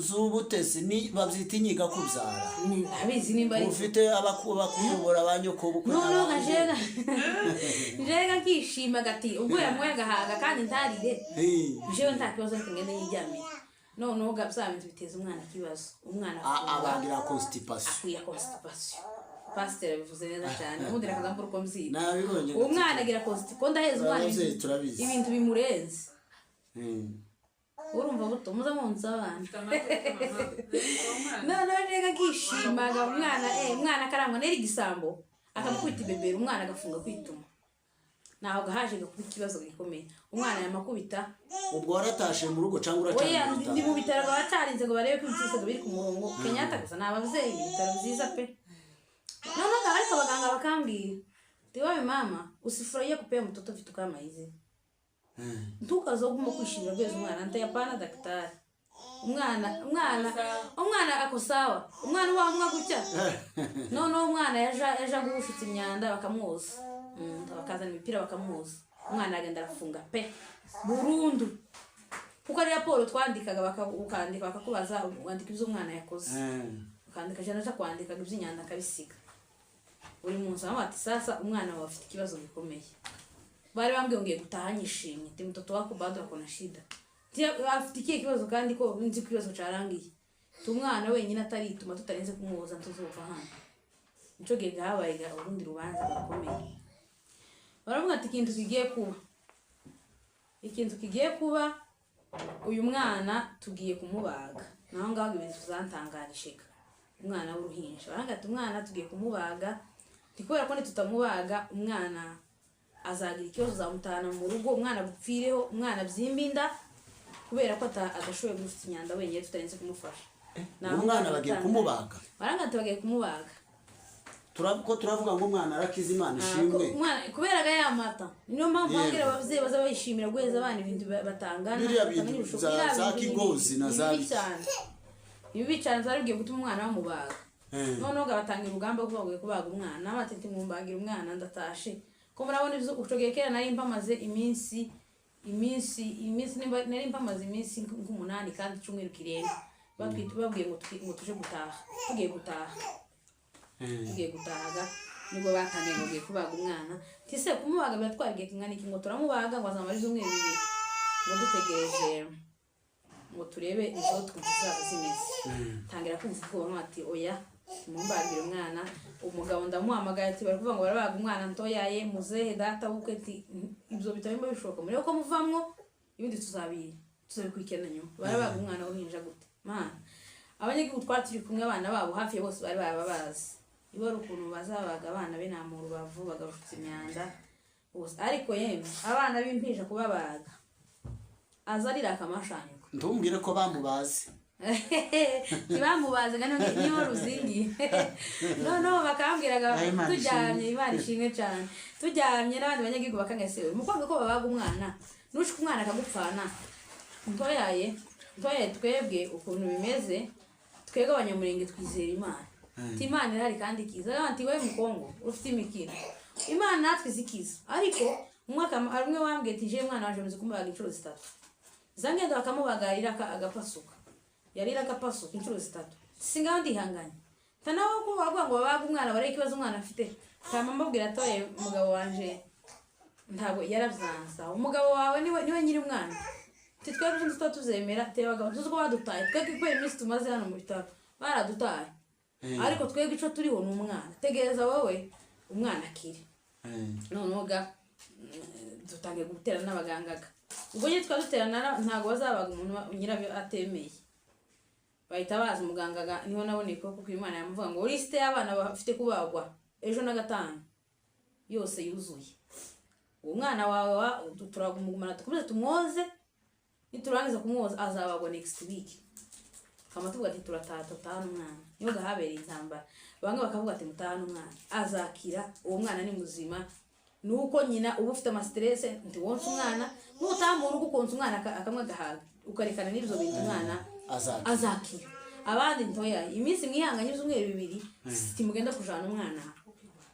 Speaker 1: Z'ubutesi ni babyita inyiga kubyara.
Speaker 2: Ndabizi nimba ari
Speaker 1: Ufite bakuyobora ba nyokobukwe.
Speaker 2: Noneho njega njega nkishima gati ubwo yamuye agahaga kandi ntarire. Jewe nta kibazo, ariko ngende yiryamire. Noneho bya bintu biteza umwana ikibazo, umwana
Speaker 1: Abagira constipation.
Speaker 2: Akwiye constipation, pasiteri abivuze neza cyane. Ubundi reka mbura uko mbyita.
Speaker 1: Nabibonye.
Speaker 2: Umwana agira constipation ko ndaheza umwana
Speaker 1: Ababyeyi
Speaker 2: ibintu
Speaker 1: turabizi.
Speaker 2: Ibintu bimurenze. Urumva buto muza munzi abana. Noneho rero akishimaga umwana, umwana akarangwa neri igisambo, akamukubita ibebero, umwana agafunga kwituma. Naho gahaje kuba ikibazo gikomeye, umwana yamakubita.
Speaker 1: Ubwo waratashe mu rugo cyangwa uracana
Speaker 2: Oya.
Speaker 1: mu bitaro?
Speaker 2: Ndi mu bitaro, baracarinze ngo barebe ko ibisubizo biri ku murongo. Kenyatta gusa ni ababyeyi, ibitaro byiza pe. Noneho ariko abaganga bakambwira ati: "Wewe mama, usifurahie kupea mtoto vitu kama hizi, ntukaze uguma kwishimira guheza umwana." Nti: "Hapana daktari, umwana, umwana, umwana ako sawa, umwana wamwa gutya." Noneho umwana yaja gushutsa imyanda bakamwoza, bakazana imipira bakamwoza, umwana agenda arafunga pe burundu. Kuko ari raporo twandikaga, ukandika bakakubaza, wandika ibyo umwana yakoze. Ukandika jana aja kwandika iby'inyanda akabisiga buri munsi. Aho ati: "Sasa umwana wawe afite ikibazo gikomeye." Bari bambwiye ngo ngiye gutaha nyishimye, ati: "Mtoto wako bado ako na shida." Ati: "Afite ikihe kibazo kandi ko nzi ko ikibazo carangiye?" Ati: "Umwana wenyine atarituma tutarenze kumwoza, ntuzova hano." Nico gihe habaye urundi rubanza rukomeye. Baravuga ati: "Ikintu kigiye kuba, ikintu kigiye kuba, uyu mwana tugiye kumubaga." Naho ngaho ibintu bizantangarishega, umwana w'uruhinja. Baravuga ati: "Umwana tugiye kumubaga." Ni kubera ko nitutamubaga umwana azagira ikibazo, uzamutahana mu rugo umwana agupfireho, umwana abyimba inda, kubera ko adashoboye gufite imyanda wenyine tutarenze kumufasha. Naho
Speaker 1: Umwana
Speaker 2: ngaho
Speaker 1: bagiye
Speaker 2: bitangaje.
Speaker 1: kumubaga?
Speaker 2: Baravuga ati bagiye kumubaga.
Speaker 1: Ko turavuga ngo umwana arakiza, Imana ishimwe.
Speaker 2: Umwana kubera ya mata, niyo mpamvu bambwira ababyeyi baza bishimira guheza abana ibintu batangana,
Speaker 1: Biriya
Speaker 2: batanganya
Speaker 1: bintu
Speaker 2: ubushobozi. Biriya
Speaker 1: za
Speaker 2: bintu
Speaker 1: kigozi na
Speaker 2: ni
Speaker 1: za
Speaker 2: bibi
Speaker 1: biki.
Speaker 2: cyane, ni bibi cyane, byari bigiye gutuma umwana bamubaga. Noneho batanga urugamba ko bagiye kubaga umwana. Bati: "Mwumbagira umwana, ndatashe." Ko murabona ibyo ucogeye kera nari mpamaze iminsi nimba nari mpamaze iminsi nk'umunani kandi icyumweru kirenga, batwita babwiye ngo ngo tuje gutaha, tugiye gutaha. Tugiye gutahaga nibwo batangiye ngo bagiye kubaga umwana. Tise kumubaga biratwara igihe kingana iki? Ngo turamubaga, ngo azamara ibyumweru 2, ngo dutegereje ngo turebe izo twumva zizaba zimeze. Tangira kumva ubwoba, ati: "Oya, mumbagire umwana." Umugabo ndamuhamagaye ati: "Bari kuvuga ngo barabaga umwana." Ntoyaye muzehe data w'ubukwe ati: "Ibyo bitaba bishoboka, murebe ko muvamwo, ibindi tuzabikurikirana nyuma. Barabaga umwana w'uruhinja gute?" Mana, abanyagihugu twari turi kumwe, abana babo hafi ya bose bari baba bazi iba ari ukuntu bazabaga abana be mu rubavu bagashutsa imyanda bose. Ariko yemwe, abana b'impinja kubabaga aza arira akamashanyuka.
Speaker 1: Ntumbwire ko bamubaze.
Speaker 2: Ntibamubazaga niho ruzingiye. Noneho bakambwiraga
Speaker 1: Nayo Imana
Speaker 2: turyamye, Imana ishimwe cyane, turyamye n'abandi banyagihugu bakanga: "Se umukobwa ko babaga umwana, nushika umwana akagupfana?" Ntoyaye, ntoyaye, twebwe ukuntu bimeze, twebwe Abanyamurenge twizera Imana. Ati: "Imana irahari kandi ikiza." Ati: "We mukongo ufite imikino, Imana natwe izikiza." Ariko umwaka hari umwe wambwiye ati: "Jewe mwana waje muzi kumubaga inshuro zitatu, zangenda bakamubaga yarira agapasuka, yarira agapasuka inshuro zitatu, singaho ndihanganye." Nawe ko bavuga ngo babaga umwana barebe ikibazo umwana afite. Kama mbabwira atoye umugabo wanje ntabwo yarabyanza. Umugabo wawe niwe nyiri umwana. Ati: "Twebwe tuba tuzemera teba abagabo tuzi ko badutaye twebwe kubera iminsi tumaze hano mu bitaro baradutaye, ariko twebwe ico turiho ni umwana. Tegereza wowe umwana akire." Noneho ga dutangiye guterana n'abagangaga. Ubwo nyine twari duterana, ntabwo bazabaga umuntu nyirabyo atemeye. Bahita baza umuganga niho naboneye ukuboko kw'Imana, yamuvuga ngo lisite y'abana bafite kubagwa ejo na gatanu yose yuzuye. Uwo mwana wawe turagumugumana, dukomeze tumwoze, niturangiza kumwoza azabagwa next week. Kama tuvuga ati turataha, tutahana umwana. Niho gahabereye intambara, bamwe bakavuga ati mutahane umwana azakira, uwo mwana ni muzima, nuko nyina uba ufite amastress, ntiwonsa umwana, nutaha mu rugo ukonsa umwana akamwe agahaga, ukarekana n'ibyo bintu, umwana
Speaker 1: azakira.
Speaker 2: Azakira. Abandi ntoya iminsi mwihanganye ibyumweru 2, timugenda kujana umwana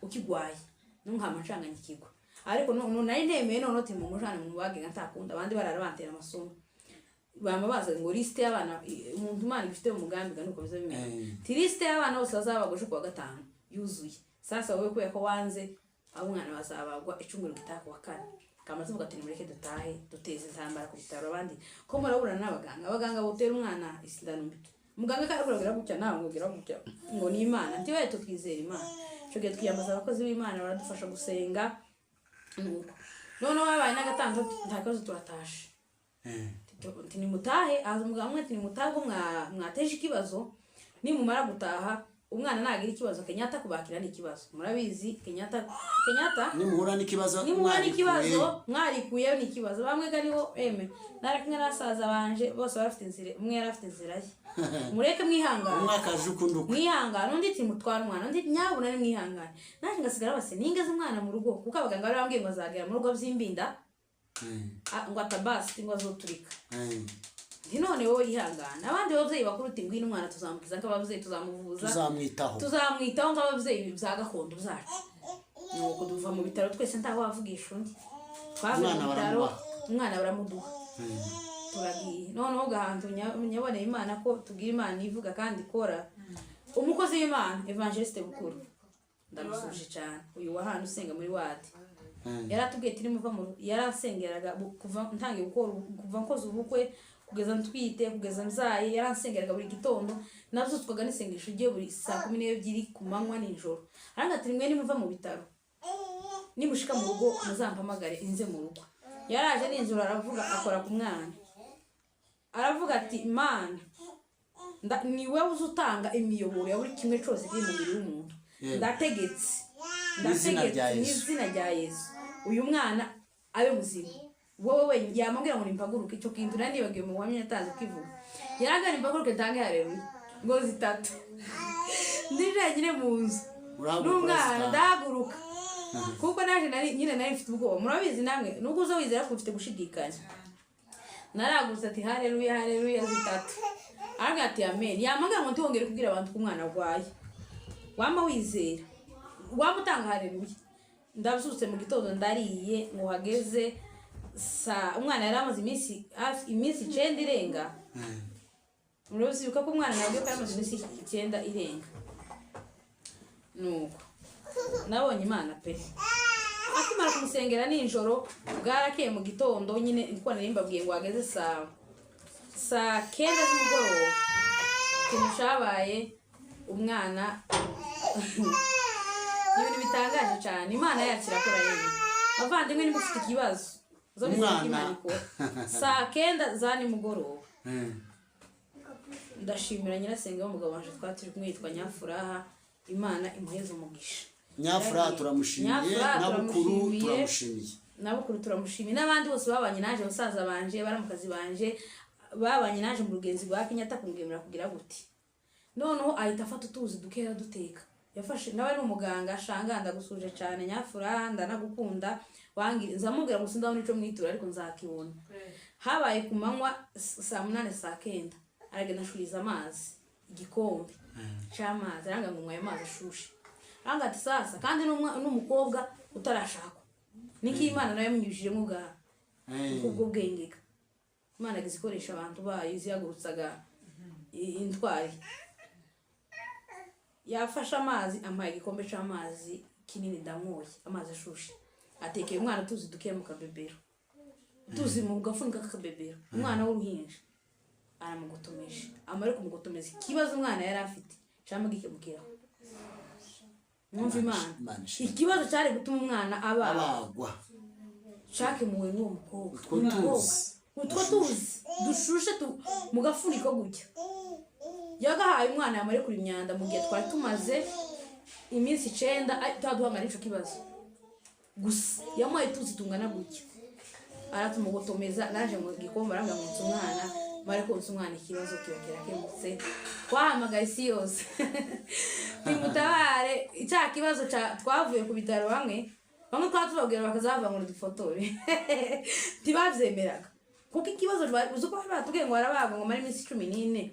Speaker 2: ukigwaye nunkama nshanganyikigwa. Ariko nari nemeye none ati mumujane mumubage ntakunda. Abandi barara bantera amasomo, bama baza ngo lisite y'abana umuntu Imana ifite umugambi ga nuko biza bimera. Ti lisite y'abana bose bazabagwa ejo kuwa gatanu yuzuye. Sasa wowe kubera ko wanze, abo mwana bazabagwa icyumweru gitaha kuwa kane. Kama tuvuga ati nimureke dutahe, duteze intambara ku bitaro. Abandi ko murabura n'abaganga, abaganga botera umwana isindano mbi, muganga karabura gutya, nawe ngo gira gutya ngo ni Imana, nti wewe twizera Imana. Icyo gihe twiyambaza abakozi b'Imana, baradufasha gusenga. Nuko noneho habaye n'agatandatu, nta kibazo, turatashe. Nti nimutahe. Haza umugabo umwe ati nimutahe ubwo mwateje ikibazo, nimumara gutaha umwana nagira ikibazo, Kenyatta kubakira ni ikibazo, murabizi Kenyatta, Kenyatta.
Speaker 1: Nimuhura n'ikibazo
Speaker 2: nimuhura n'ikibazo
Speaker 1: mwarikuye.
Speaker 2: Mwarikuyeyo ni ikibazo. Bamwe gariho eme nari kumwe n'abasaza banje bose bari inzira, umwe yari afite inzira ye, mureke mwihangane.
Speaker 1: Umwe akaje ukundi ukwe.
Speaker 2: Mwihangane, undi ati mutware umwana, undi nyabuna ni mwihangane. Naje ngasigara base ningeze umwana mu rugo, kuko abaganga bari bambwiye ngo azagera mu rugo by'imbinda, ngo atabasi ngo azoturika. Nti none wowe yihangana. Abandi babyeyi bakuru uti ngwino umwana tuzamukiza nk'ababyeyi, tuzamuvuza,
Speaker 1: tuzamwitaho.
Speaker 2: Tuzamwitaho nk'ababyeyi bya gakondo zacu. Nuko duva mu bitaro twese, ntaho wavugisha undi. Twavuye mu
Speaker 1: Umwana
Speaker 2: bitaro,
Speaker 1: baramubaha.
Speaker 2: Umwana baramuduha, turagiye. Noneho gahantu nyaboneye Imana ko tubwira Imana ivuga kandi ikora. Umukozi w'Imana Evangeliste Bukuru, ndamusuje cyane, uyu wahana usenga muri wadi, yaratubwiye ati nimuva mu, yaransengeraga kuva ntangiye gukora, kuva nkoze ubukwe kugeza ntwite kugeza mbyaye, yaransengeraga buri gitondo. Nabyutswaga n'isengesho rye buri saa 12 ku manywa nijoro. Aranga ati rimwe nimuva mu bitaro, nimushika mu rugo muzampamagare inze mu rugo. Yaraje nijoro aravuga, akora ku mwana, aravuga ati Mana, ni wowe uzi utanga imiyoboro ya buri kimwe cyose kiri mu mubiri w'umuntu. Ndategetse,
Speaker 1: N'izina rya
Speaker 2: ndategetse
Speaker 1: Yesu.
Speaker 2: N'izina rya Yesu, uyu mwana abe muzima. Wowe wenyine yamubwira ngo nimpaguruke. Icyo kintu nari nibagiwe mu buhamya yatanze ukivuga. Yarambwira nimpaguruke ntange haleluya ngo zitatu, ndi jenyine mu nzu
Speaker 1: Urahaguruka,
Speaker 2: n'umwana.
Speaker 1: urazitanga.
Speaker 2: Ndahaguruka kuko naje nari nyine nari mfite ubwoba, murabizi namwe, nubwo uza wizera ko ufite gushidikanya. Naragurutse ati haleluya, haleluya zitatu. Arambwira ati amen. Yamagana ngo ntiwongere kubwira abantu ko umwana arwaye, wama wizera, waba utanga haleluya. Ndabyutse mu gitondo, ndariye ngo hageze saa, umwana yari amaze iminsi hafi iminsi 9 irenga. Murabizi ko umwana nabwiye ko yari amaze iminsi 9 irenga. Nuko nabonye Imana pe. Akimara kumusengera nijoro, bwarakeye mu gitondo nyine niko nari mbabwiye ngo hageze saa 9 z'umugoroba, ikintu cyabaye umwana ni ibintu bitangaje cyane. Imana yacu irakora yewe. Bavandimwe, niba ufite ikibazo zo bizere ko
Speaker 1: Umwana.
Speaker 2: Imana ikora. Saa 9 za nimugoroba, ndashimira nyirasenge w'umugabo wanje twari turi kumwe yitwa Nyafuraha, Imana imuheze umugisha.
Speaker 1: Nyafuraha turamushimiye.
Speaker 2: Nyafuraha
Speaker 1: Na Bukuru
Speaker 2: turamushimiye.
Speaker 1: Turamushimiye.
Speaker 2: Na Bukuru turamushimiye, n'abandi bose babanye naje, basaza banje, baramukazi banje babanye naje mu rugenzi rwa Kenyatta kumwemera kugira guti. Noneho ahita afata utuzi dukeya duteka yafashe, nawe ni umuganga shanga, ndagusuje cyane Nyafuraha, ndanagukunda. Wangi nzamubwira ngo sindabona ico mwitura ariko nzakibona. Habaye ku manywa saa 8, saa 9, aragenda ashuriza amazi, igikombe c'amazi, aranga ngo nywa amazi ashushe. Aranga ati sasa kandi n'umukobwa utarashakwa niko Imana nayo yamunyujijemo ubwaha kubwo bwengeka. Imana igize ikoresha abantu bayo, izihagurutsaga intwari. Yafashe amazi, ampaye igikombe c'amazi kinini, ndamwoye amazi ashushe, atekeye umwana utuzi dukeya mu kabebero, utuzi mu gafunika k'akabebero, umwana w'uruhinja aramugotomeje. Amara kumugotomeza, ikibazo umwana yari afite cyangwa gikemukiraho. Mwumva Imana.
Speaker 1: Imana ishimwe.
Speaker 2: Ikibazo cyari gutuma umwana aba
Speaker 1: abagwa
Speaker 2: cakemuwe n'uwo mukobwa.
Speaker 1: Utwo
Speaker 2: Umukobwa.
Speaker 1: tuzi.
Speaker 2: Utwo tuzi dushushe mu gafuniko gutya. Yagahaye umwana yamare kuri imyanda mu gihe twari tumaze iminsi 9 tuhaduhangana n'ico kibazo gusa. Yamuhaye tuzi tungana gutya, aratumugotomeza, naje mu gikombe, arambwira ngo nse umwana. Mare konsa umwana, ikibazo kiba kirakemutse. Twahamagaye isi yose nimutabare cya kibazo twavuye ku bitaro. Bamwe bamwe twaba tubabwira bakazava ngo dufotore, ntibabyemeraga kuko ikibazo uzi uko bari batubwiye ngo barabagwa ngo mare iminsi 14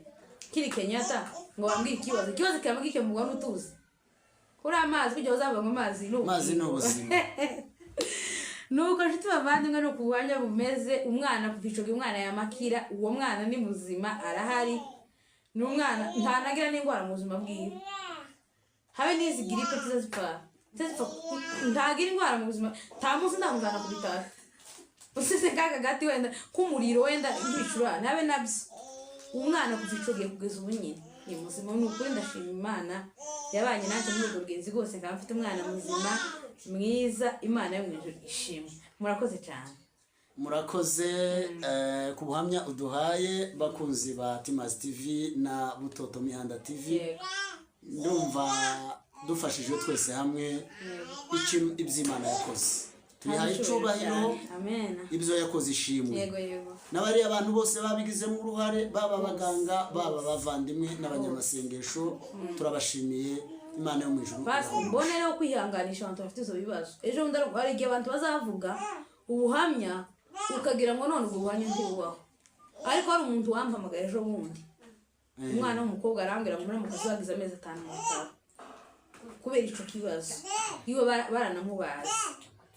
Speaker 2: kiri Kenyatta, ngo bambwire ikibazo kiraba gikemurwa n'utuzi kuri amazi kugira bazava ngo amazi ni
Speaker 1: Amazi ni
Speaker 2: ubugingo.
Speaker 1: ubuzima.
Speaker 2: Nuko nshuti bavandimwe, ni uku buhamya bumeze. Umwana kuva ico gihe, umwana yamakira, uwo mwana ni muzima, arahari, ni umwana ntanagira n'indwara mu buzima bwiwe, habe n'izi grippe tiza zipfa, tiza zipfa, ntagira indwara mu buzima. Nta munsi ndamujana ku bitaro usize kaga gati wenda k'umuriro, wenda nk'ibicurane, habe nabyo. Umwana kuva ico gihe kugeza ubu nyine ni muzima. Ni ukuri ndashima Imana yabanye nanjye muri urwo rugenzi rwose, nkaba mfite umwana muzima mwiza. Imana yo mu ijuru ishimwe. Murakoze cyane.
Speaker 1: Murakoze ku buhamya uduhaye. Bakunzi ba Timazi TV na Butoto Mihanda TV, ndumva dufashijwe twese hamwe iby'Imana yakoze tubihaye icubahiro.
Speaker 2: Amen.
Speaker 1: Ibyo yakoze ishimwe.
Speaker 2: yego yego
Speaker 1: N'abariya bantu bose babigizemo uruhare, baba abaganga, baba abavandimwe n'abanyamasengesho, turabashimiye. Imana yo mu ijuru
Speaker 2: Basi
Speaker 1: ibahe.
Speaker 2: Mbone rero kwihanganisha abantu bafite izo bibazo. Ejo bundi hari igihe abantu bazavuga ubuhamya ukagira ngo none ubwo buhamya ntibubaho, ariko hari umuntu wampamagaye ejo bundi, umwana w'umukobwa, arambwira ngo muramukazi wagize amezi 5 mu bitaro kubera ico kibazo, iwe baranamubaze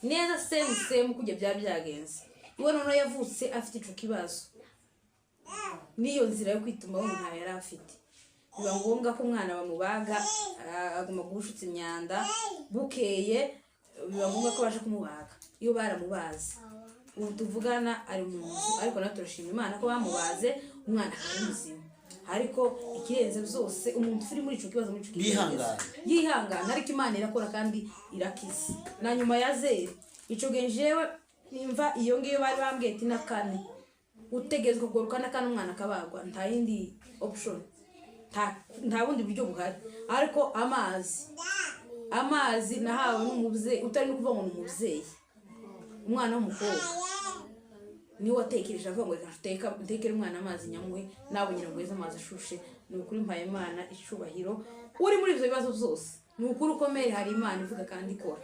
Speaker 2: neza same same kujya byaba byagenze. Iwe noneho yavutse afite ico kibazo, n'iyo nzira yo kwituma we ntayo yari afite. Biba ngombwa ko umwana bamubaga, agomba gushutsa imyanda. Bukeye biba ngombwa ko baje kumubaga, iyo baramubaze. Ubu tuvugana ari mu nzu, ariko natwe turashima Imana ko bamubaze umwana akaba ari muzima. Ariko ikirenze byose, umuntu uri muri ico kibazo, muri ico kigeragezo,
Speaker 1: Yihangane.
Speaker 2: yihangana, ariko Imana irakora kandi irakiza. Na nyuma ya zero ico gihe jewe nimva iyo ngiyo bari bambwiye ati na kane utegerezwa kugaruka, na kane umwana akabagwa, nta yindi option, nta bundi buryo buhari. Ariko amazi nahawe n'umubyeyi utari no kuvuga ngo ni umubyeyi, umwana w'umukobwa niwe watekereje avuga ngo reka ntekere umwana amazi nyamuhe, nawe nyina ngo amazi ashushe. Ni ukuri mpaye Imana icubahiro. Uri muri ibyo bibazo byose, ni ukuri ukomeye, hari Imana ivuga kandi ikora.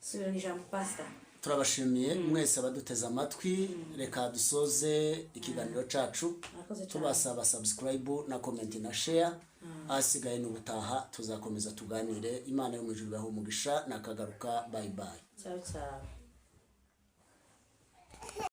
Speaker 2: Subirana ijambo, pasita.
Speaker 1: Turabashimiye mwese abaduteze amatwi. Reka dusoze ikiganiro cacu
Speaker 2: Murakoze cyane.
Speaker 1: tubasaba subscribe na comment na share. Ahasigaye ni ubutaha, tuzakomeza tuganire. Imana yo mu ijuru ibahe umugisha. Nakagaruka, bye bye.
Speaker 2: Ciao ciao.